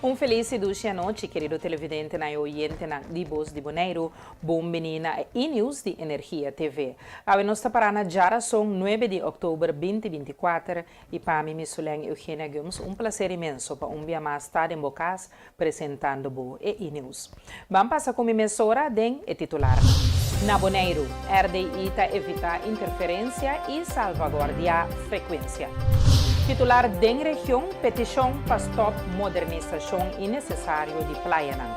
Un felis i dushi anochi, kerido televidentenan i oyentenan di Bos di Boneiru. Bon bini na e E-News di Energia TV. Awe nos ta pará na djarason nuebe di òktober 2024 i pa mi, Misulèn Eugenia Gumbs, un plaser inmenso pa un bia mas ta den bo kas presentando bo e E-News. Ban pasa ku mi mesora den e titularnan. Na Boneiru, RDI ta evitá interferensia i salvaguardiá frekuensia. Titular den region, Petishon pa stòp modernisashon innesesario di playanan.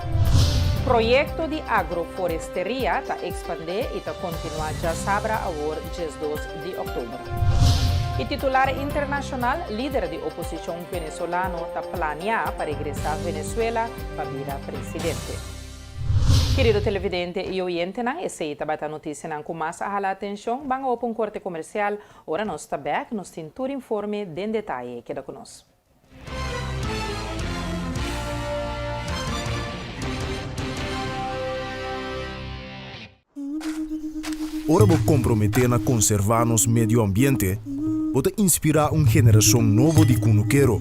Proyekto di agroforesteria ta ekspandé i ta kontinuá djasabra awor 12 di òktober. I titular internashonal, Lider di oposishon venezolano ta plania pa regresá Venezuela pa bira presidente. Kerido televidente i oyentenan, esei tabata notisianan ku mas a hala atenshon. Ban opa un korte komersial. Ora nos ta bèk, nos tin tur informe den detaye. Keda ku nos. Ora bo komprometé na konservá nos medio ambiente, bo ta inspirá un generashon nobo di kunukero.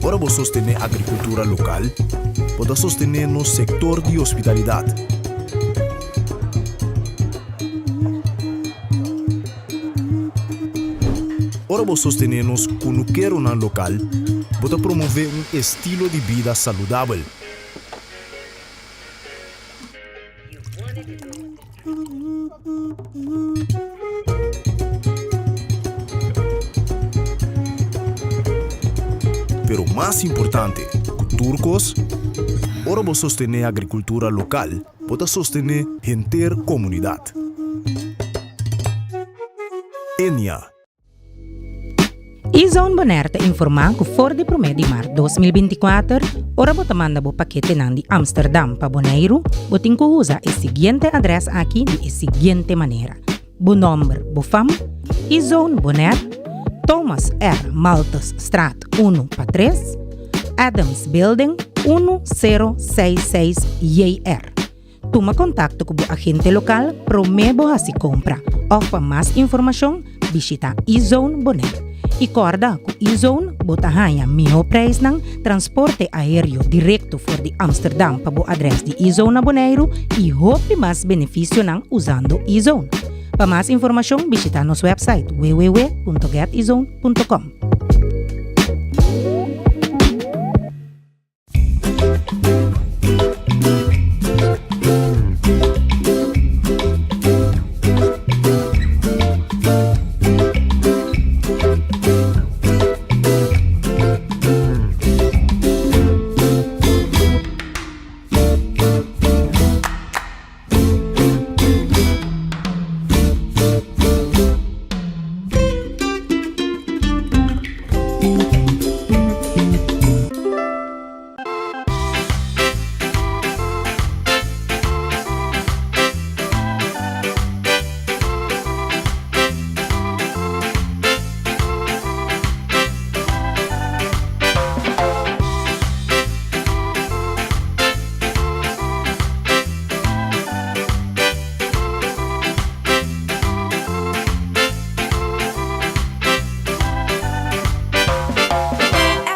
Ora bo sostené agrikultura lokal, bo ta sostené nos sektor di hospitalidat. Ora bo sostené nos kunukeronan lokal, bo ta promové un estilo di bida saludabel. Pero mas importante ku tur kos, ora bo sostené agrikultura lokal, bo ta sostené henter komunidat. Enia. E-Zone Bonaire ta informá ku for di promé di mart 2024, ora bo ta manda bo paketenan di Amsterdam pa Boneiru, bo tin ku usa e siguiente adrès aki di e siguiente manera, bo nòmber, bo fam, E-Zone Bonaire, Thomas R. Malthusstraat unu pa tres, Adams Building, unu sero seis seis JR. Tuma kontakto ku bo agente lokal promé bo hasi kompra òf pa mas informashon bishita E-Zone Bonaire. I kòrda ku E-Zone bo ta haña mihó preisnan, transporte aéreo direkto for di Amsterdam pa bo adrès di E-Zone na Boneiru i hopi mas benefisionan usando E-Zone. Pa mas informashon bishita nos wèpsait www.getezone.com.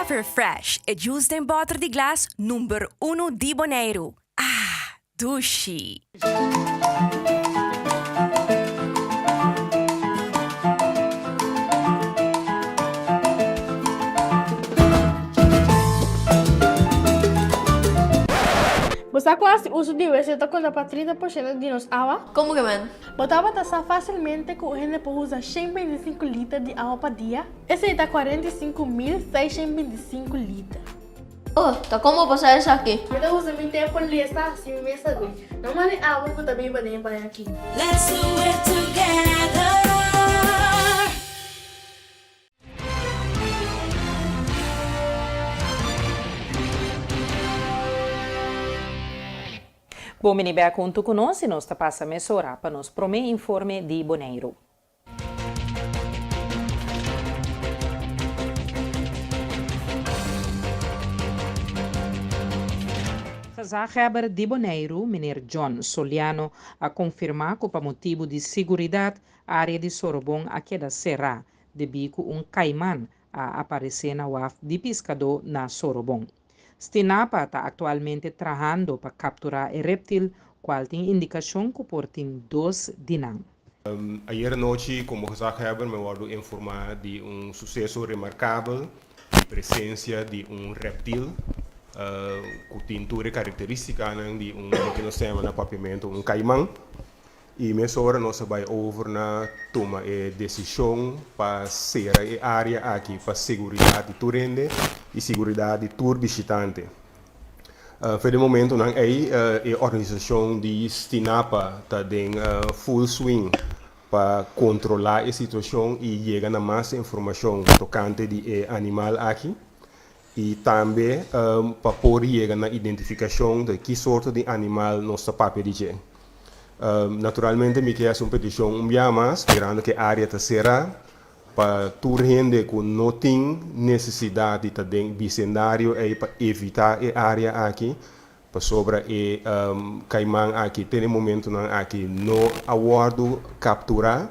Everfresh, e juice den bòter di glas number uno di Boneiru. Ah, dushi! Bo sa ku hasi uso di wc ta konta pa 30% di nos awa? Komo ke men? Bo tabata sa fasilmente ku un hende por usa 125 liter di awa pa dia? Esei ta 45.625 liter. Oh, ta komo bo sa esaki? Mi ta usa mi tempu lesa si mi mes sabi. No manda e awa ku ta biba den e baño aki. Let's do it together. Bon bini bek huntu ku nos i nos ta pasa mesora pa nos promé informe di Boneiru. Gezaghebber di Boneiru, meneer John Soliano, a konfirmá ku pa motibu di seguridat, área di Sorobon a keda será, debí ku un kaiman a aparesé na waf di piskadó na Sorobon. Stinapa ta aktualmente trahando pa kapturá e rèptil, kual tin indikashon ku por tin dos di nan. Ayera nochi komo gezaghebber mi a wòrdu informá di un suseso remarkabel di presensia di un rèptil ku tin tur e karakterístikanan di un loke nos ta yama na papiamentu un kaiman. I mesora nos a bai over na tuma e desishon pa sera e área aki pa seguridat di tur hende i seguridat di tur bishitante. Fe di momentonan ei e organisashon di Stinapa ta den full swing pa kontrolá e situashon i yega na mas informashon tokante di e animal aki i tambe pa por yega na identifikashon di ki sorto di animal nos ta papia di dje. Naturalmente mi ke hasi un petishon un bia mas, mirando ku e área ta será, Pa tur hende ku no tin nesesidat di ta den bisendario ei pa evitá e área aki, pasobra e kaiman aki te den momentunan aki no a wòrdu kapturá,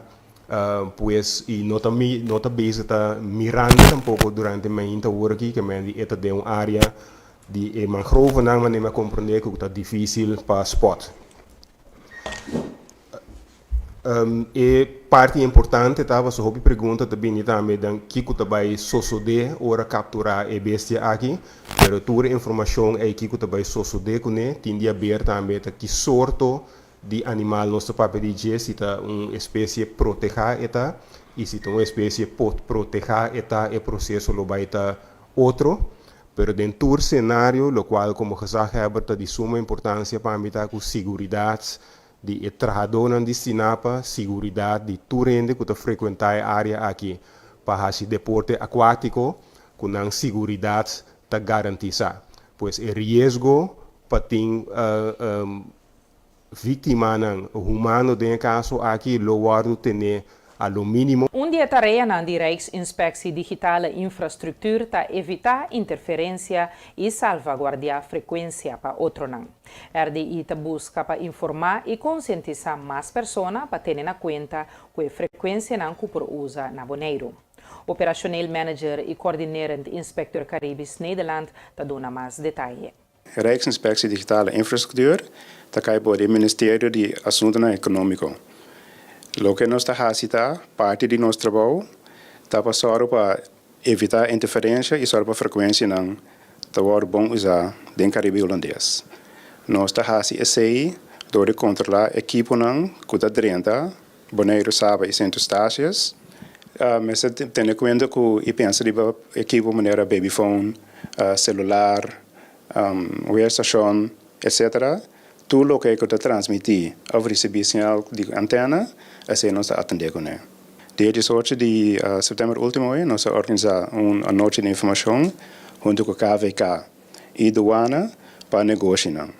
pues i no ta no ta bezig ta mirando tampoko durante mainta ora aki, ke men di e ta den un área di e mangrovenan manera mi a komprondé ku ta difísil pa spòt. E parti importante ta pasobra hopi pregunta ta bini tambe den kiko ta bai sosodé ora kapturá e bestia aki, pero tur e informashon ei kiko ta bai sosodé kuné tin di haber tambe ta ki sorto di animal nos ta papia di dje, si ta un espesie protehá e ta i si ta un espesie pot protehá e ta e proseso lo bai ta otro. Pero den tur senario lokual komo gezaghebber ta di suma importansia pa mi ta ku siguridat di e trahadónan di Stinapa, siguridat di tur hende ku ta frekuentá e área aki pa hasi deporte akuátiko, ku nan siguridat ta garantisá. Pues e riesgo pa tin víktimanan humano den e kaso aki lo wòrdu tené a lo mínimo. Un di e tareanan di Rijksinspectie Digitale Infrastructuur ta evitá interferensia i salvaguardiá frekuensia pa otronan. RDI ta buska pa informá i konsientisá mas persona pa tene na kuenta ku e frekuensianan ku por usa na Boneiru. Operationeel Manager i Coördinerend Inspecteur Caribisch Nederland ta duna mas detaye. Rijksinspectie Digitale Infrastructuur ta kai bou di Ministerio di Asuntunan Ekonómiko. Loke nos ta hasi ta, parti di nos trabou ta pa sòru pa evitá interferensia i sòru pa frekuensianan ta wòrdu bon usá den Karibe Hulandes. Nos ta hasi esei dor di kontrolá ekiponan ku ta drenta Boneiru, Saba i Sint Eustatius. Mester tene kuenta ku i pensa riba ekipo manera babyphone, selular, weerstashon, etcetera. Tur loke ku ta transmití òf risibí señal di antena, esei nos ta atendé kuné. Dia diesocho di sèptèmber último ei nos a organisá un anochi di informashon huntu ku KVK i Douane pa negoshinan.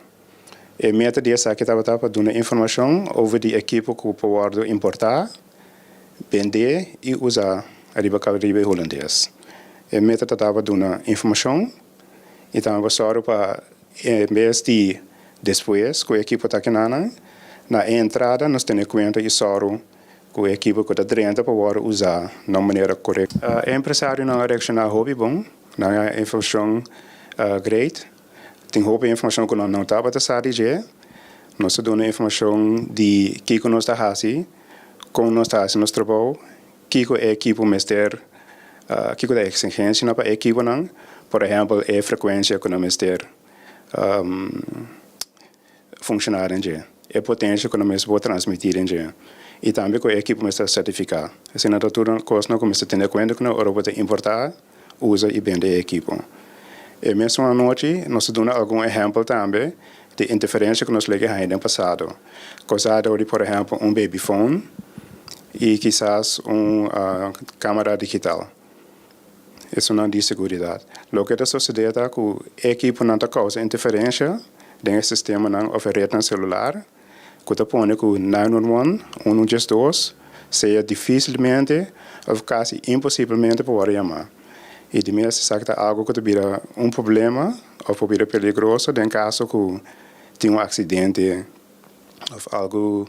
E meta di esaki tabata pa duna informashon over di ekipo ku por wòrdu importá, bendé i usá riba Karibe Hulandes. E meta ta tabata duna informashon i tambe pa sòru pa en bes di despues ku e ekipo ta kinanan, na e entrada nos tene kuenta i sòru ku e ekipo ku ta drenta pa wòrdu usá na un manera korekto. E empresarionan a reakshoná hopi bon, nan a informashon great. Tin hopi informashon ku nos no tabata sa di dje. Nos ta duna informashon di kiko nos ta hasi, kon nos ta hasi nos trabou, kiko e ekipo mester, kiko ta e eksigensianan pa e ekiponan, por ehèmpel e frekuensia ku nan mester funshoná den dje, e potensia ku nan mester por transmití den dje i tambe ku e ekipo mester sertifiká. Asina ta tur kosnan ku mester tene kuenta ku nan ora bo ta importá. usa i bende e ekipo. E mesun anochi nos ta duna algun ehèmpel tambe di interferensia ku nos lege haña den pasado, kosá dor di por ehèmpel un babyphone i kisas un kamera digital. Esunnan di seguridat. Loke ta sosodé ta ku e ekiponan ta kousa interferensia den e sistemanan òf e retnan selular ku ta pone ku 911, unu djes dos, sea difísilmente òf kasi imposibelmente pa wòrdu yamá. I di mes esaki ta algu ku ta bira un problema òf por bira peligroso den kaso ku tin un aksidente òf algu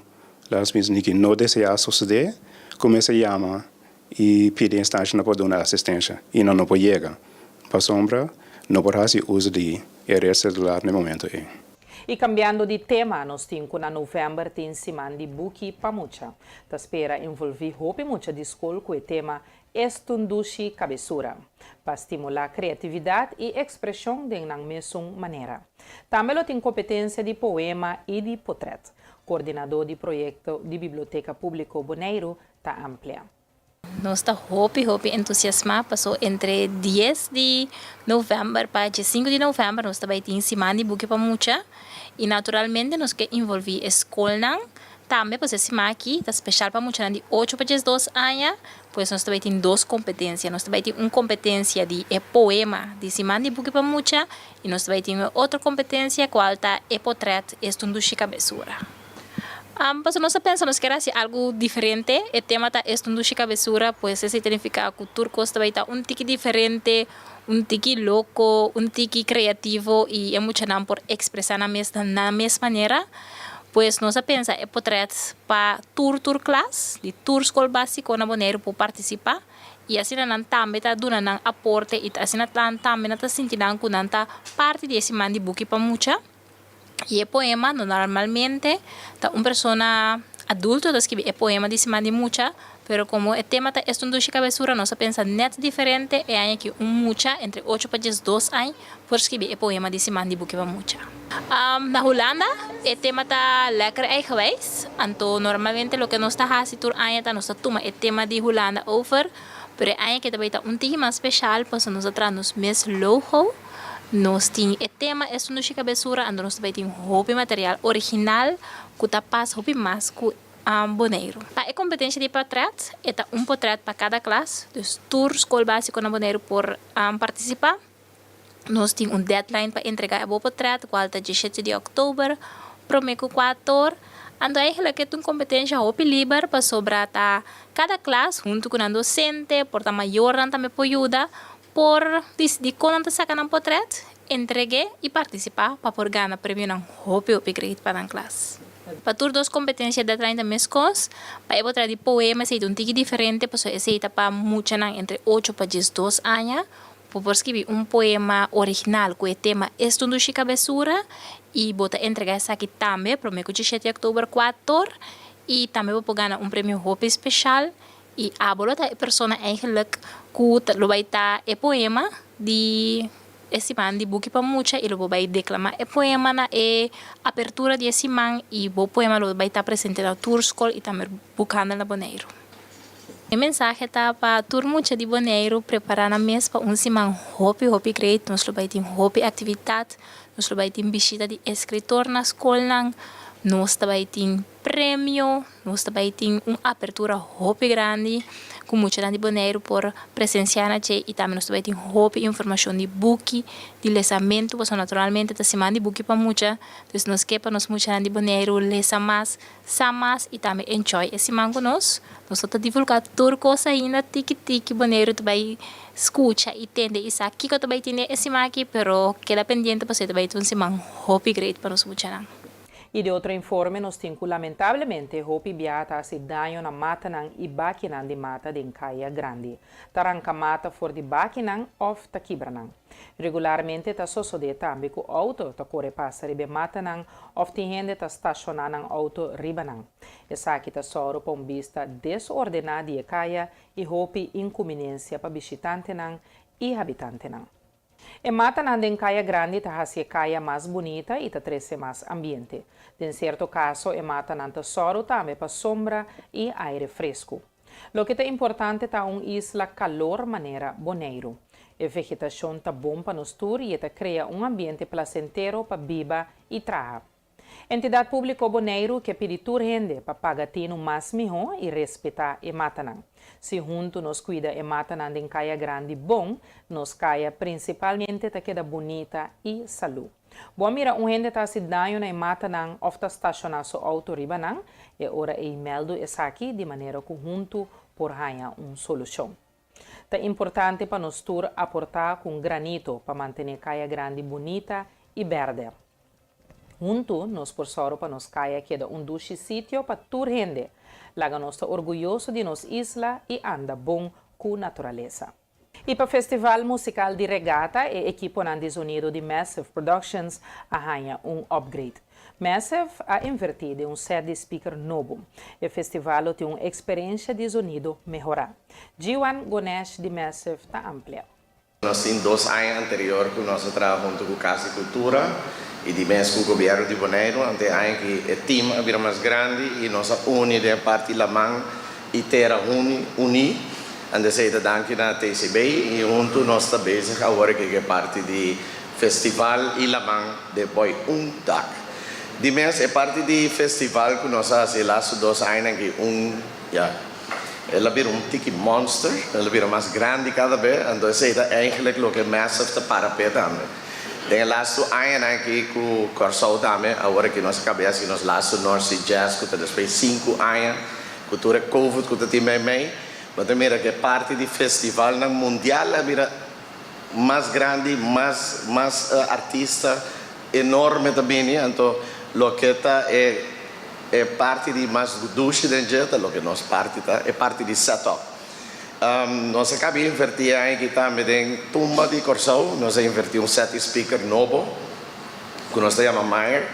laat nos bisa ku no deseá sosodé, ku mester yama i pidi instanshanan pa duna asistensha i nan no por yega pasobra no por hasi uso di e ret selular na e momento ei. I kambiando di tema, nos tin ku na novèmber tin Siman di Buki pa Mucha. Ta spera envolví hopi mucha di skol ku e tema Esta un dushi kabesura, pa stimulá kreatividat i ekspreshon den nan mesun manera. Tambe lo tin kompetensia di poema i di potrèt. Koordinadó di proyekto di Biblioteka Públiko Boneiru ta amplia. Nos ta hopi hopi entusiasmá paso entre dies di novèmber pa diesinku di novèmber nos ta bai tin siman di buki pa mucha i naturalmente nos ke involví e skolnan tambe paso e siman aki ta speshal pa muchanan di ocho pa diesdos aña pues nos ta bai tin dos kompetensia nos ta bai tin un kompetensia di e poema di siman di buki pa mucha i nos ta bai tin e otro kompetensia kual ta e potrèt Estundu Dushi Kabesura. Pasobra nos a pensa nos kier hasi algu diferente, e tema ta Estundu Dushi Kabesura, pues esei ta nifiká ku tur kos ta bai ta un tiki diferente, un tiki loko, un tiki kreativo i e muchanan por ekspresá nan mes na nan mes manera. Pues nos a pensa e potrèt pa tur tur klas di tur skol básiko na Boneiru por partisipá i asina nan tambe ta duna nan aporte i asina nan tambe nan ta sinti nan ku nan ta parti di e siman di buki pa mucha. I e poema normalmente ta un persona adulto ta skibi e poema di siman di mucha, pero komo e tema ta Eston Dushi Kabesura nos a pensa nèt diferente e aña aki un mucha entre ocho pa diesdos añ por skibi e poema di siman di buki pa mucha. Na Hulanda e tema ta Lekker Eigenwijs, anto normalmente loke nos ta hasi tur aña ta nos ta tuma e tema di Hulanda over, pero e aña aki ta bai ta un tiki mas speshal pasobra nos a traha nos mes logo. Nos tin e tema Esun Dushi Kabesura anto nos ta bai tin hopi material original ku ta pas hopi mas ku Boneiru. Pa e kompetensha di portret e ta un portret pa kada klas, dus tur skol básiko na Boneiru por partisipá. Nos tin un deadline pa entregá e bo portret kual ta diesshete di òktober promé ku kuator. Anto eigentlik e ta un kompetensha hopi liber pasobra ta kada klas huntu ku nan dosente, por ta mayornan tambe por yuda Por disidí kon nan ta saka nan potrèt, entreg'é i partisipá pa por gana premionan hopi hopi great pa nan klas. Pa tur dos kompetensia deadline ta meskos, pa e potrèt di poema esei ta un tiki diferente pasobra esei ta pa muchanan entre ocho pa diesdos aña. Bo por skibi un poema original ku e tema Es tu dushi kabesura i bo ta entregá esaki tambe promé ku diesshete di òktober kuator i tambe bo por gana un premio hopi speshal I abo lo ta e persona eigenlijk ku ta lo bai ta e poema di e siman di buki pa mucha i lo bo bai deklamá e poema na e apertura di e siman i bo poema lo bai ta presente na tur skol i tambe bukhandel na Boneiru. E mensahe ta pa tur mucha di Boneiru prepará nan mes pa un siman hopi hopi great, nos lo bai tin hopi aktivitat, nos lo bai tin bishita di eskritor na skolnan, nos ta bai tin premio. Nos ta bai tin un apertura hopi grandi ku muchanan di Boneiru por presensiá na dje i tambe nos ta bai tin hopi informashon di buki, di lesamentu, pasobra naturalmente ta siman di buki pa mucha, dus nos ke pa nos muchanan di Boneiru lesa mas, sa mas i tambe enjoy e siman ku nos. Nos no ta divulgá tur kos ainda, tiki tiki Boneiru ta bai skucha i tende i sa kiko ta bai tin den e siman aki, pero keda pendiente pasobra e ta bai ta un siman hopi great pa nos muchanan. I di otro informe nos tin ku lamentablemente hopi bia ta hasi daño na matanan i bakinan di mata den kaya grandi. Ta ranka mata for di bakinan òf ta kibra nan. Regularmente ta sosodé tambe ku outo ta kore pasa riba e matanan òf tin hende ta stashoná nan outo riba nan. Esaki ta sòru pa un bista desordená di e kaya i hopi inkuminensia pa bishitantenan i habitantenan. E matanan den kaya grandi ta hasi e kaya mas bunita i ta trese mas ambiente. Den sierto kaso e matanan ta sòru tambe pa sombra i aire fresku. Loke ta importante ta un isla kalor manera Boneiru. E vegetashon ta bon pa nos tur i e ta krea un ambiente plasentero pa biba i traha. Entidat Públiko Boneiru ke pidi tur hende pa paga tinu mas mihó i respetá e matanan. Si huntu nos kuida e matanan den Kaya Grandi bon, nos kaya prinsipalmente ta keda bunita i salú. Bo a mira un hende ta hasi daño na e matanan òf ta stashoná su outo riba nan? E ora ei mèldu esaki di manera ku huntu por haña un solushon. Ta importante pa nos tur aportá ku un granito pa mantené Kaya Grandi bunita i bèrdè. Huntu nos por sòru pa nos kaya keda un dushi sitio pa tur hende. Laga nos ta orguyoso di nos isla i anda bon ku naturalesa. I pa Festival Musikal di Regata e ekiponan di zonido di Massive Productions a haña un upgrade. Massive a invertí den un sèt di speaker nobo. E festival lo tin un eksperensia di zonido mehorá. Jiwan Gonesh di Massive ta amplia. Nos tin dos aña anterior ku nos a traha huntu ku Kas di Kultura i di mes ku Gobièrnu di Boneiru. Ante e aña aki e tim a bira mas grandi i nos a uni den e parti laman i tera huni uní. Ante esei ta danki na TCB i huntu nos ta bezig awor aki ku e parti di festival i laman den boi un dak. Di mes e parti di festival ku nos a hasi e lastu dos añanan aki un ya. El a bira un tiki monster, el a bira mas grandi kada be, anto esei ta eigenlijk loke Massive ta para p'e tambe. Den e lastu añanan aki ku Kòrsou tambe, awor aki nos a kaba di hasi nos lastu North Sea Jazz ku ta despues sinku aña ku tur e covid ku ta tin meimei, bo ta mira ku e parti di festivalnan mundial a bira mas grandi, mas mas artista enorme ta bini, anto loke ta e e parti di mas dushi den dje ta loke nos parti ta, e parti di set up. Nos a kaba inverti aña aki tambe den tumba di Kòrsou, nos a inverti un set di speaker nobo ku nos ta yama Meyer,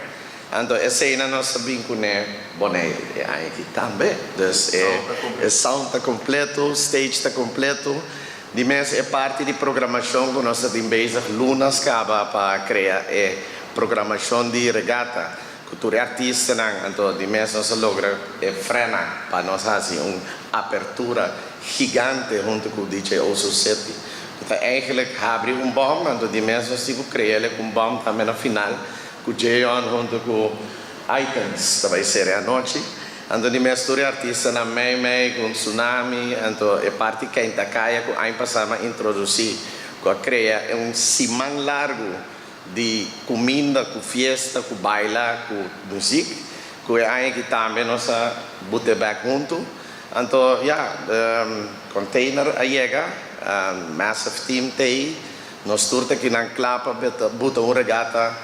anto eseinan nos ta bin kuné Boneiru e aña aki tambe. Dus e sound ta kompleto, stage ta kompleto. Di mes e parti di programashon ku nos ta tin bezig lunas kaba pa krea e programashon di regata ku tur e artistanan, anto di mes nos a logra e frena pa nos hasi un apertura gigante huntu ku DJ Oso City ku ta eigenlijk habri un bòm, anto di mes nos tin ku krea el ku un bòm tambe na final ku Jeon huntu ku Items ta bai sera e anochi. Anto di mes tur e artistanan mei mei ku un tsunami, anto e parti Keinta Kaya ku aña pasá m'a introdusí, ku a krea e un siman largu di kuminda ku fiesta, ku baila, ku muzik, ku e aña aki tambe nos a but'é bèk huntu. Anto ya, container a yega, massive team t'ei, nos tur ta kinan kla pa buta un regata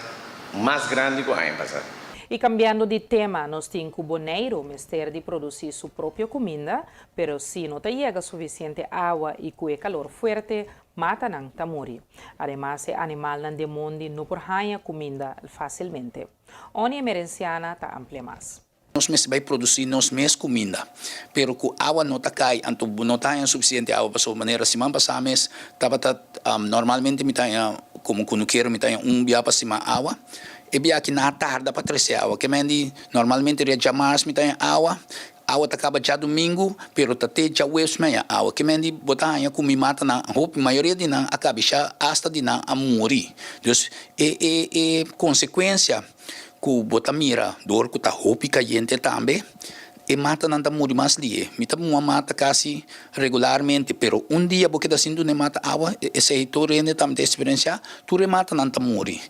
mas grandi ku aña pasá. I kambiando di tema, nos tin ku Boneiru mester di produsí su propio kuminda, pero si no ta yega sufisiente awa i ku e kalor fuerte, matanan ta muri. Ademas e animalnan den mondi no por haña kuminda fásilmente. Oni Emerenciana ta amplia mas. Nos mester bai produsí nos mes kuminda, pero ku awa no ta kai, anto bo no ta haña sufisiente awa pasobra manera siman pasá mes tabata normalmente mi ta haña komo kunukero mi ta haña un bia pa siman awa. E bia aki nan a tarda pa trese awa. Ke men di, normalmente ria djamars mi ta haña awa, awa ta kaba djadumingu, pero ta te djaweps mi haña awa. Ke men di, bo ta haña ku mi matanan, hopi, mayoria di nan a kabishá, asta di nan a muri. Dus, e e e konsekuensia ku bo ta mira dor ku ta hopi kayente tambe, E matanan ta muri mas lihe. Mi ta mua mata kasi regularmente, pero un dia bo keda sin duna e mata awa, esei tur hende tambe ta eksperensiá, tur e matanan ta muri.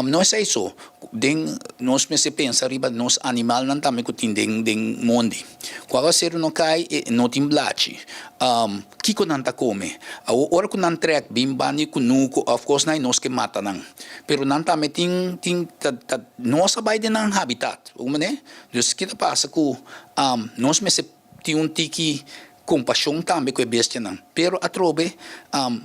No esei so, den nos mester pensa riba nos animalnan tambe ku tin den den mondi. Ku awaseru no kai, e no tin blachi. Kiko nan ta kome? Awor ora ku nan trèk bin banda di kunuku òf kosnan ei nos ke mata nan. Pero nan tambe tin tin ta ta nos a bai den nan habitat, bo comprende? Dus ki ta pasa ku nos mester tin un tiki kompashon tambe ku e bestianan. Pero atrobe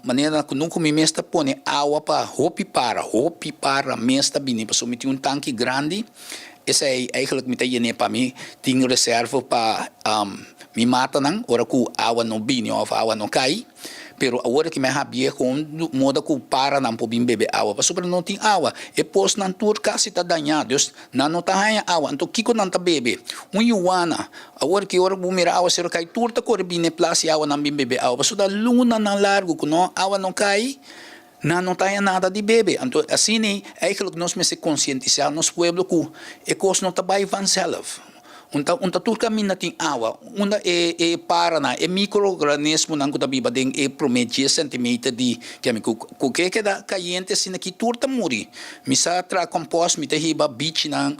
manera ku nunka mi mes ta pone awa pa hopi para, hopi para mes ta bini pasobra mi tin un tanki grandi, esei eigenlijk mi ta yen'é pa mi tin reserva pa mi matanan ora ku awa no bini òf awa no kai. Pero awor ki mi a habié kon moda ku paranan por bin bebe awa pasobra no tin awa. E posnan tur kasi ta dañá. Dus Nan no ta haña awa, anto kiko nan ta bebe? Un yuana. Awor ki ora ku bo mira awaseru kai, tur ta kore bini e plas i awa nan bin bebe awa. Pasobra ta lunanan largu ku no awa no kai, nan no ta haña nada di bebe. Anto asina ei, eigenlijk nos mester konsientisá nos pueblo ku e kos no ta bai vanzelf. Un ta un ta tur kaminda tin awa. Unda e e paranan, e mikroorganismonan ku ta biba den e promé dies sentimeter di kemi ku ku ke keda kayente asina aki tur ta muri. Mi sa traha kòmpòst, mi ta hiba bichinan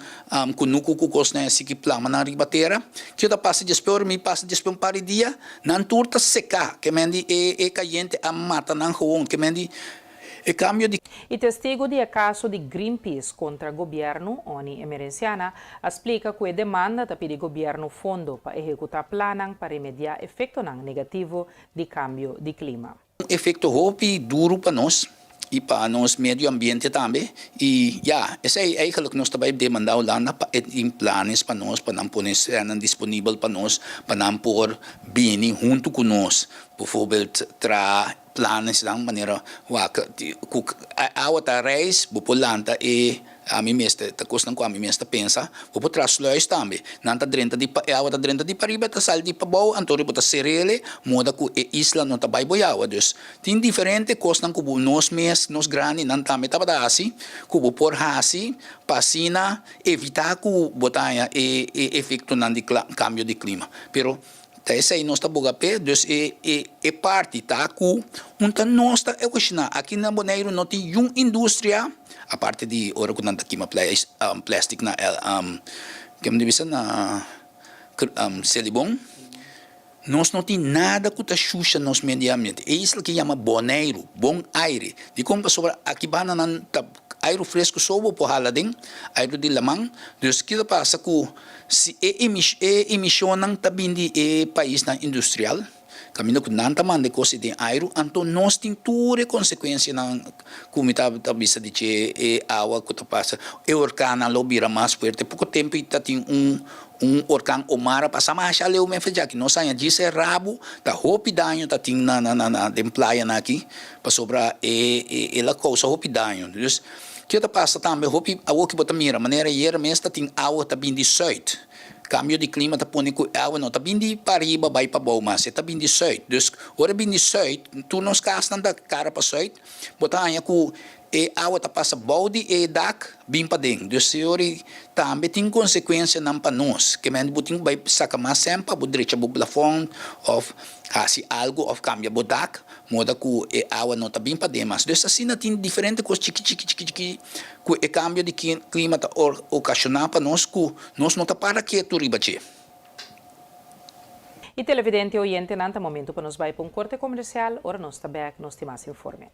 kunuku ku kosnan así ki plama nan riba tera. Kiko ta pasa despues ora mi pasa despues un par di dia, nan tur ta seká. Kemen di e e kayente a mata nan gewon. Kemen di E kambio di. E testigo di e kaso di Greenpeace kontra gobièrnu, Onnie Emerenciana, a splika ku e demanda ta pidi gobièrnu fondo pa ehekutá plannan pa remediá efektonan negativo di kambio di klima. Un efekto hopi duru pa nos i pa nos medio ambiente tambe i ya, esei eigenlijk nos ta bai demandá Hulanda pa e tin planes pa nos, pa nan pone sènnan disponibel pa nos, pa nan por bini huntu ku nos, bijvoorbeeld traha. Planesnan manera wak ku awa ta reis bo por lanta e ami mes ta kosnan ku ami mes ta pensa bo por traha sluis tambe nan ta drenta di e awa ta drenta di pariba ta sali di pabou anto bo ta serele moda ku e isla no ta bai bo awa dus tin diferente kosnan ku bo nos mes nos grandinan tambe tabata hasi ku bo por hasi pa asina evita ku bo ta haña e efektonan di kambio di klima pero Ta esei nos ta boga p'e, dus e e e parti ta ku un ta nos ta eweshoná. Aki na Boneiru no tin yun industria, aparte di ora ku nan ta kima plastic na ke mi ta bisa na Selibon, nos no tin nada ku ta shusha nos medio ambiente. E isla ki yama Boneiru, bon aire. Dikon? Pasobra aki banda nan ta airu fresku so bo por hala den, airu di laman. Dus ki ta pasa ku Si e e emishonnan ta bin di e paisnan industrial, kaminda ku nan ta manda e kos ei den airu, anto nos tin tur e konsekuensianan ku mi ta ta bisa di dje, e awa ku ta pasa, e orkannan lo bira mas fuerte. Poko tempu ta tin un un orkan Omar a pasa masha aleu men fecha aki. Nos haña djis e rabu, ta hopi daño ta tin na na na den playanan aki, pasobra e e el a kousa hopi daño. Dus. Kio ta pasa tambe hopi awo ki bo ta mira manera ayera mes ta tin awa ta bin di suid. Kambio di klima ta pone ku e awa no ta bin di pariba bai pabou mas e ta bin di suid. Dus ora e bin di suid tur nos kasnan ta kara pa suid bo ta haña ku e awa ta pasa bou di e dak bin paden. Dus e ora tambe tin konsekuensianan pa nos. Ke mente bo tin ku bai saka mas sèn pa bo drecha bo plafòn òf hasi algu òf kambia bo dak. Moda ku e awa no ta bin paden mas. Dus asina tin diferente kos chiki chiki chiki chiki ku e kambio di klima ta okashoná pa nos ku nos no ta para ketu riba dje. Y televidente oyentenan ta momento pa nos bay pa un corte comercial, ora nos ta bek nos tin mas informe.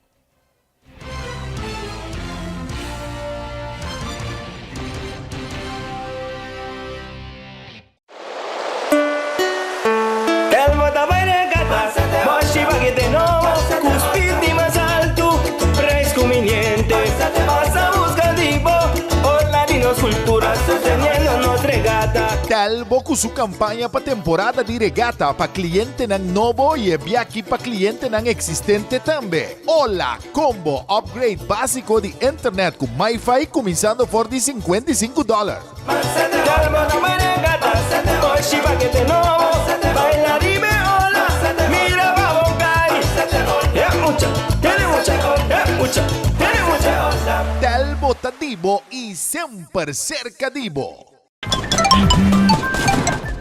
Elmo ta bai regata, Moshi paquete nobo, cu speed di mas alto, prijs conveniente. Pasa busca di bo, hola di nos cultura, sosteniendo nos regata. Telbo ku su kampaña pa temporada di regata pa klientenan nobo i e biaki pa klientenan eksistente tambe. Hola Combo, upgrade básiko di internet ku MiFi kuminsando for di 55 dòler. Telbo ta di bo i semper serka di bo.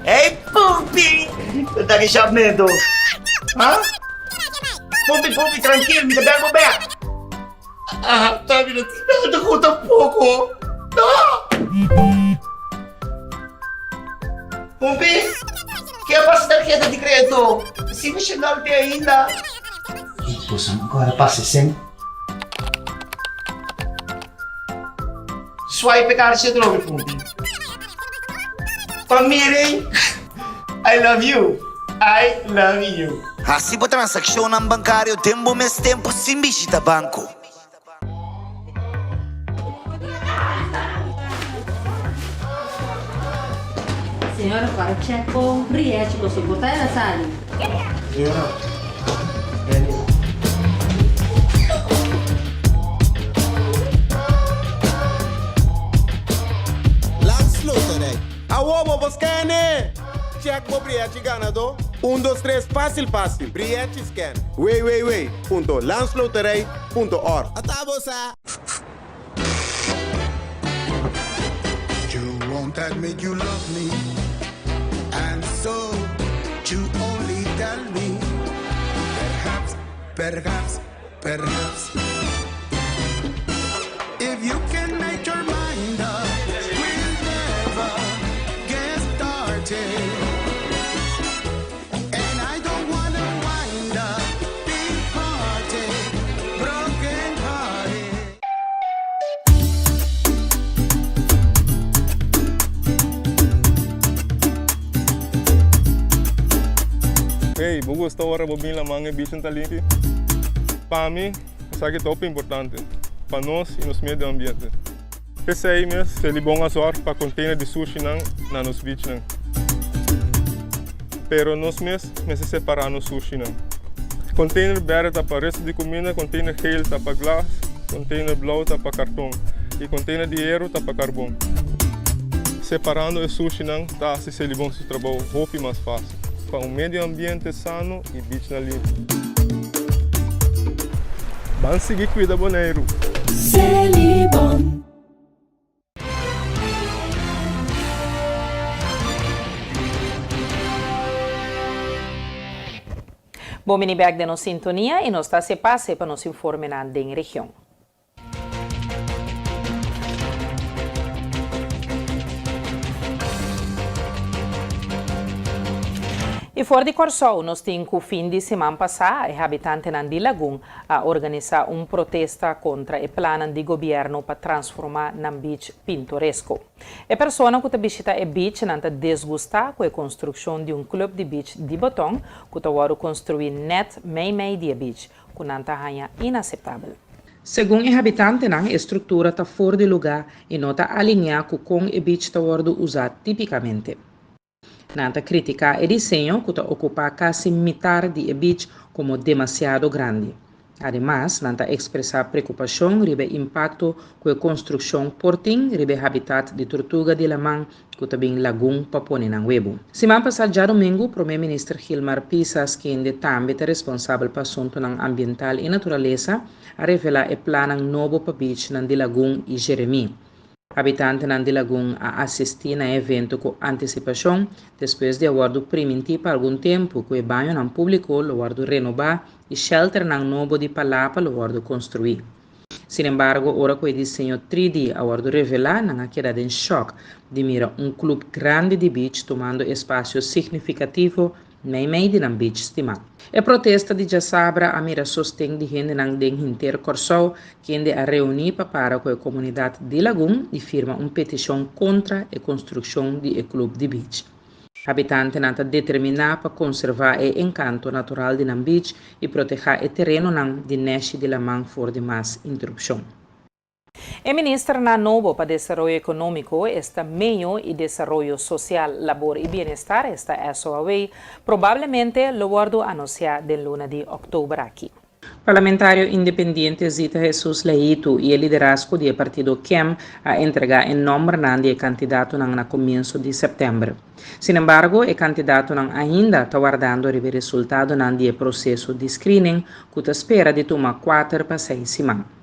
Hey Pumpi! Bo ta ki shop neto? Ha? Pumpi, Pumpi, trankil, mi ta bel bo bek. Ah, ta mi no tin nada ku tampoko. No! Pumpi, ke a pasa tarheta di kredito? Si mi shendal te ainda. Boso ancora pasa sen. Swipe e karchi atrobe, Pumpi. Pa miren, I love you, I love you. Hasi bo transakshonnan bankario den bo mes tempu sin bishita banko. Señora para check bo riachi pasobra bo ta era sali. Señora, Benny. Landsloterij. Awo bo por scan-e! Check bo brièchi ganadó, un dos tres fásil fásil, brièchi scan, www.landsloterij.org. Ata bo sa! You won't admit you love me. You only tell me Perhaps, perhaps, perhaps If you can make your mind up We'll never get started And I don't wanna wind up Big party, broken hearted. Hey, bo gusta ora bo bin laman e bichin ta limpi? Pa mi, esaki ta hopi importante pa nos i nos medio ambiente. P'esei mes, Selibon a zòrg pa container di sushinan na nos beachnan. Pero nos mes mester separá nos sushinan. Container berde ta pa resto di cuminda, container geel ta pa glas, container blauw ta pa carton y container di hero ta pa carbon. Separando e sushinan ta haci Selibon su trabou hopi mas facil pa un medio ambiente sano y beachnan limpi. Ban sigui cuida Boneiru! Selibon. Bon bini bek den nos sintonia y nos ta haci pase pa nos informenan den region. Y for di Corsou nos tin cu fin di siman pasa e habitantenan di Lagun a organisa un protesta contra e plannan di gobierno pa transforma nan beach pintoresco. E persona cu ta bishita e beach nan ta desgusta cu e construccion di un club di beach di beton cu ta wordo construi net mei mei di e beach, cu nan ta haya inaceptabel. Segun e habitantenan e structura ta for di luga y no ta alinea cu con e beach ta wordo usa tipicamente. Nan ta critica e diseño cu ta ocupa casi mitar di e beach como demasiado grandi. Ademas, nan ta expresa preocupacion riba e impacto cu e construccion por tin riba e habitat di tortuga di laman cu ta bin Lagun pa pone nan webo. Siman pasa djadomingo, Prome Minister Gilmar Pisas, kende tambe ta responsabel pa asuntonan ambiental y naturalesa, a revela e plannan nobo pa beachnan di Lagun y Jeremí. Habitantenan di Lagun a asistí na e evento ku antisipashon despues di a wòrdu primintí pa algun tempu ku e bañonan públiko lo wòrdu renobá i shelternan nobo di palapa lo wòrdu konstruí. Sinembargo, ora ku e diseño 3D a wòrdu revelá, nan a keda den shòk di mira un klup grandi di beach tumando espasio signifikativo Meimei di nan beach stimá. E protesta di djasabra a mira sosten di hendenan den henter Kòrsou kende a reuní pa para ku e komunidat di Lagun i firma un petishon kontra e konstrukshon di e klup di beach. Habitantenan ta determiná pa konservá e enkanto natural di nan beach i protehá e terenonan di nèshi di laman for di mas interupshon. E ministernan nobo pa Desaroyo Ekonómiko, esta Meyo i Desaroyo Sosial, Labor i Bienestar, esta SOAW, probablemente lo wòrdu anunsiá den luna di òktober aki. Parlamentario independiente Zita Jesus Leito i e liderazgo di e partido kem a entregá e nòmbernan di e kandidatonan na komienso di sèptèmber. Sinembargo, e kandidatonan ainda ta wardando riba e resultadonan di e proseso di screening ku ta spera di tuma kuater pa seis siman.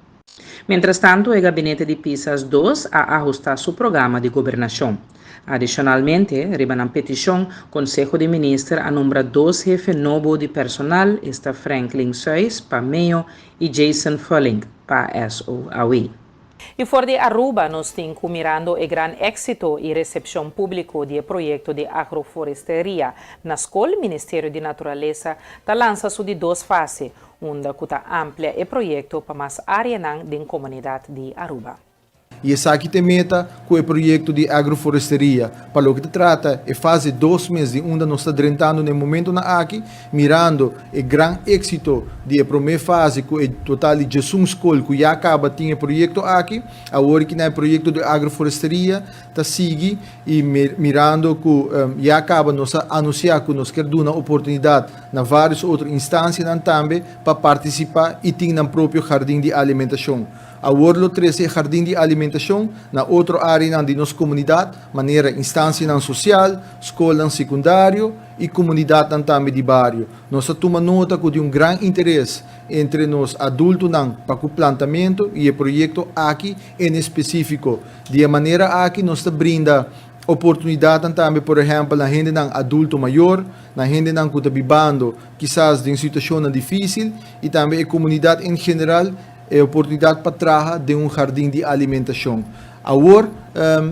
Mientrastantu e gabinete di Pisas dos a ahustá su programa di gobernashon. Adishonalmente, riba nan petishon, Konseho di Minister a nombra dos hefe nobo di personal, esta Franklin Suis pa Meo i Jason Fullink pa SOAW. I for di Aruba nos tin ku mirando e gran éksito i resepshon públiko di e proyekto di agroforesteria na skol, Ministerio di Naturalesa ta lansa su di dos fase, unda ku ta amplia e proyekto pa mas áreanan den komunidat di Aruba. I esaki ta e meta ku e proyekto di agroforesteria. Pa loke ta trata e fase dos mes di unda nos ta drentando na e momentonan aki, mirando e gran éksito di e promé fase ku e total di djesun skol ku ya kaba tin e proyekto aki, awor ki na e proyekto di agroforesteria ta sigui i mirando ku ya kaba nos a anunsiá ku nos kier duna oportunidat na vários otro instansianan tambe pa partisipá i tin nan propio hardin di alimentashon. Awor lo trese e hardin di alimentashon na otro áreanan di nos komunidat, manera instansianan sosial, skolnan sekundario i komunidatnan tambe di bario. Nos a tuma nota ku tin un gran interes entre nos adultonan pa ku plantamentu i e proyekto aki en espesífiko. Di e manera aki nos ta brinda. Oportunidatnan tambe por ehèmpel na hendenan adulto mayor, na hendenan ku ta bibando kisas den situashonnan difísil i tambe e komunidat en general e oportunidat pa traha den un hardin di alimentashon. Awor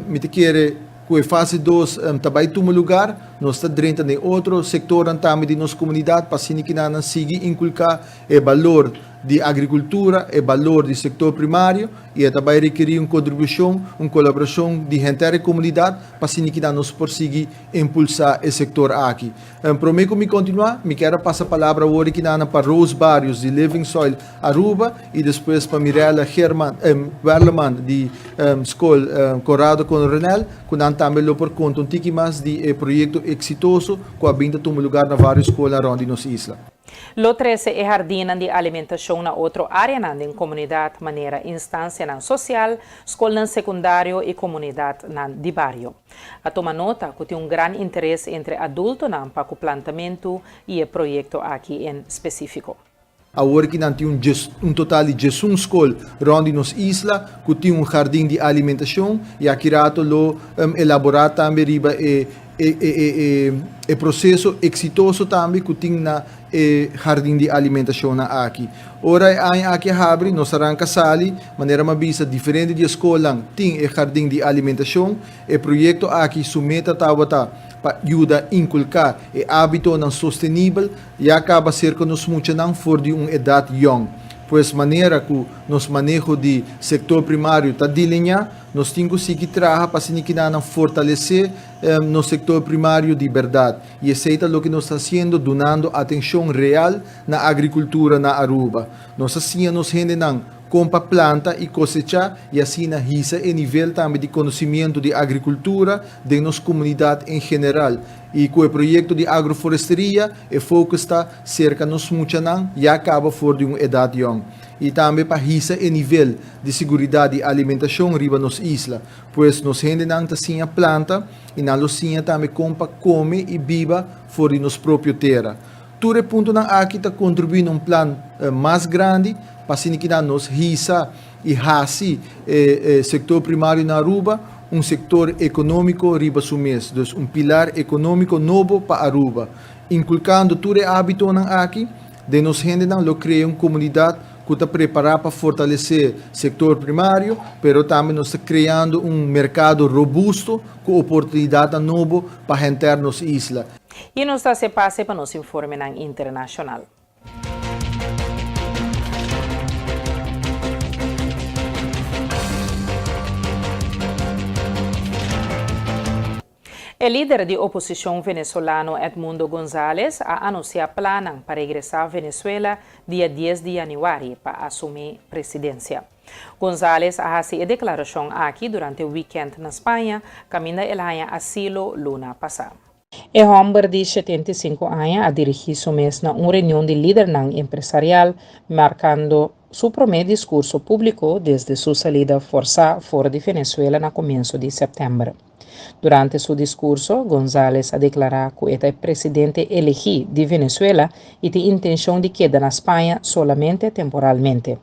mi ta kere ku e fase dos ta bai tuma lugar, nos ta drenta den otro sektornan tambe di nos komunidat pa asina kinanan sigui inkulká e balor di agrikultura, e balor di sektor primario i e ta bai rekerí un kontribushon, un kolaborashon di henter e komunidat pa asina kinan nos por sigui impulsá e sektor aki. Promé ku mi kontinuá, mi kier a pasa palabra awor kinan pa Rose Barrios di Living Soil Aruba i despues pa Mirella Geerman, Werleman di Skol Conrado Coronel ku nan tambe lo por konta un tiki mas di e proyekto eksitoso ku a bin ta tuma lugar na vários skolnan rònt di nos isla. Lo trese e hardinnan di alimentashon na otro áreanan den komunidat manera instansianan sosial, skolnan sekundario i komunidatnan di bario. A tuma nota ku tin un gran interes entre adultonan pa ku plantamentu i e proyekto aki en spesífiko. Awor ki nan tin un un total di djesun skol rònt di nos isla ku tin un hardin di alimentashon i aki rato lo elaborá tambe riba e E proseso eksitoso tambe ku tin na e hardin di alimentashonnan aki. Ora e aña aki a habri, nos a ranka sali, manera mi a bisa, diferente di e skolnan tin e hardin di alimentashon. E proyekto aki su meta tabata pa yuda inkulká e ábitonan sostenibel ya kaba serka nos muchanan for di un edat yòn. Pues manera ku nos maneho di sektor primario ta diliñá, Nos tin ku sigui traha pa asina kinanan fortalesé nos sektor primario di bèrdat. I esei ta loke nos ta hasiendo dunando atenshon real na agrikultura na Aruba. Nos a siña nos hendenan kon pa planta i kosechá i asina hisa e nivel tambe di konosimiento di agrikultura den nos komunidat en general. I ku e proyekto di agroforesteria e focus ta serka nos muchanan ya kaba for di un edat yòn. I tambe pa hisa e nivel di siguridat di alimentashon riba nos isla. Pues nos hendenan ta siña planta i nan lo siña tambe kon pa kome i biba for di nos propio tera. Tur e puntonan aki ta kontribuí na un plan mas grandi pa asina ki nan nos hisa i hasi e sektor primario na Aruba un sektor ekonómiko riba su mes, dus un pilar ekonómiko nobo pa Aruba. Inkulkando tur e ábitonan aki den nos hendenan lo krea un komunidat ku ta prepará pa fortalesé sektor primario, pero tambe nos ta kreando un merkado robusto ku oportunidatnan nobo pa henter nos isla. I nos ta hasi pase pa nos informenan internashonal. E lider di oposishon venezolano Edmundo Gonzalez a anunsiá plannan pa regresá Venezuela dia dies di yanüari pa asumí presidensia. Gonzalez a hasi e deklarashon aki durante wikènt na Spaña, kaminda el haña asilo luna pasá. E hòmber di 75 aña a dirigí su mes na un reunion di lidernan empresarial, markando su promé diskurso públiko desde su salida forsá for di Venezuela na komienso di sèptèmber. Durante su diskurso, Gonzalez a deklará ku e ta e presidente elegí di Venezuela i tin intenshon di keda na Spaña solamente temporalmente.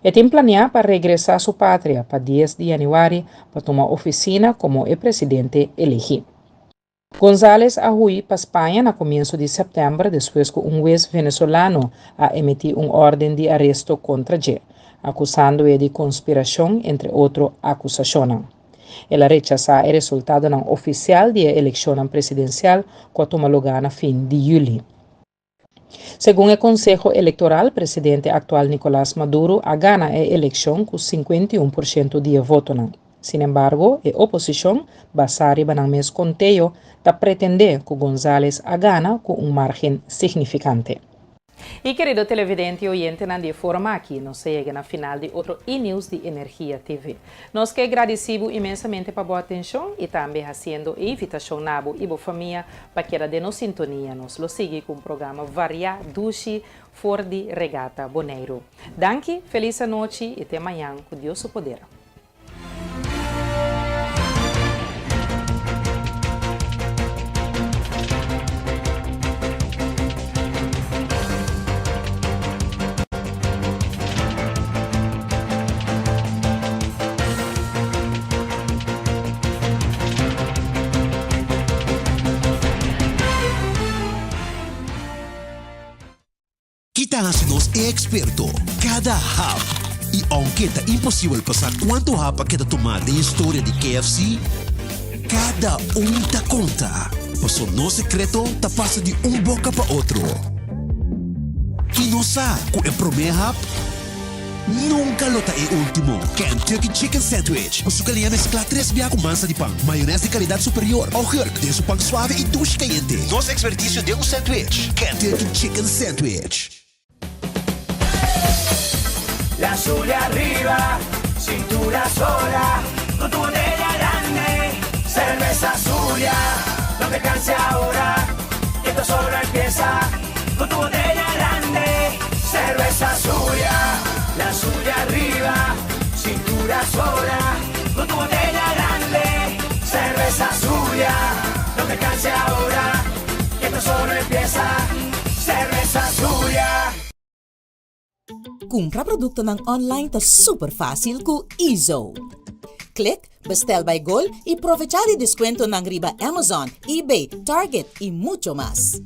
E tin planiá pa regresá su patria pa dies di yanüari pa tuma ofisina komo e presidente elegí. Gonzalez a hui pa Spaña na komienso di sèptèmber despues ku un wes venezolano a emití un órden di aresto kontra dje, akusando e di konspirashon entre otro akusashonnan. El a rechasá e resultadonan ofisial di e elekshonnan presidensial ku a tuma lugá na fin di yüli. Segun e Konseho Elektoral, presidente aktual Nicolas Maduro a gana e elekshon ku 51 porshento di e votonan. Sinembargo, e oposishon, basá riba nan mes konteo, ta pretendé ku Gonzalez a gana ku un márgen signifikante. I kerido televidente i oyentenan di e forma aki nos a yega na final di otro E-News di Energia TV. Nos ke gradisí bo inmensamente pa bo atenshon i tambe hasiendo e invitashon na bo i bo famia pa keda den nos sintonia. Nos lo sigui ku un programa variá dushi for di Regata Boneiru. Danki, felis anochi i te mañan ku Dios su poder. ta hasi nos e eksperto. Kada hap. I ounke ta imposibel pa sa kuantu hap a keda tumá den historia di KFC, kada un ta konta. Paso nos sekreto ta pasa di un boka pa otro. I nos sa ku e promé hap nunka lo ta e último. Kentucky Chicken Sandwich ku su kaliña mesklá tres bia ku mansa di pan, mayonès di kalidat superior, augurk den su pan suave i dushi kayente. Nos ekspertisio den un sandwich, Kentucky Chicken Sandwich. La Zulia arriba, cintura sola, con tu botella grande, cerveza Zulia, no te canses ahora, que esto solo empieza, con tu botella grande, cerveza Zulia, la Zulia arriba, cintura sola, con tu botella grande, cerveza Zulia, no te canses ahora, que esto solo empieza, cerveza Zulia. Kumpra produktonan online ta super fásil ku eZone. Click, bestel by Gol i probechá di deskuentonan riba Amazon, eBay, Target i mucho mas.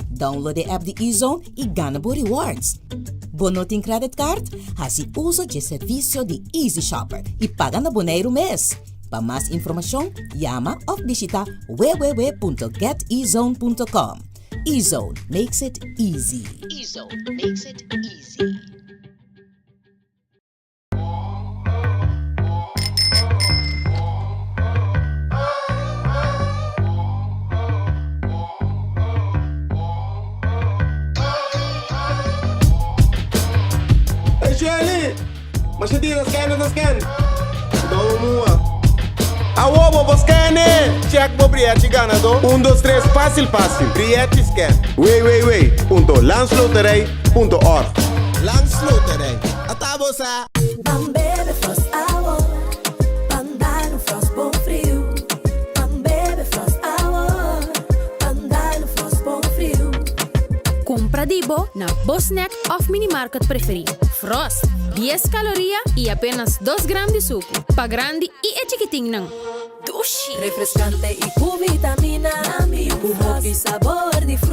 Download e app di eZone i gana bo rewards. Bo no tin credit card? Hasi uso di servisio di Easy Shopper i paga na Boneiru mes. Pa mas informashon, yama òf bishitá www.getezone.com. eZone makes it easy. eZone makes it easy. Hey Shelly! Masha dia scan ta scan. Dou mua. Awo bo bo scan Check bo brièchi ganadó. 1, 2, 3, fásil fásil. Brièchi scan. www.landsloterij.org Landsloterij. Ata bo sa. Ban bebe Frost awo, ban dal un Frost bon friu. Ban bebe Frost awo, ban dal un Frost bon friu. Kumpra di bo na bo snack òf minimarket preferí. Frost, 10 kaloria i apenas 2 gram di suku. Pa grandi i e chikitinnan. Dushi! Refreskante i ku vitamina, ku hopi sabor di fruta.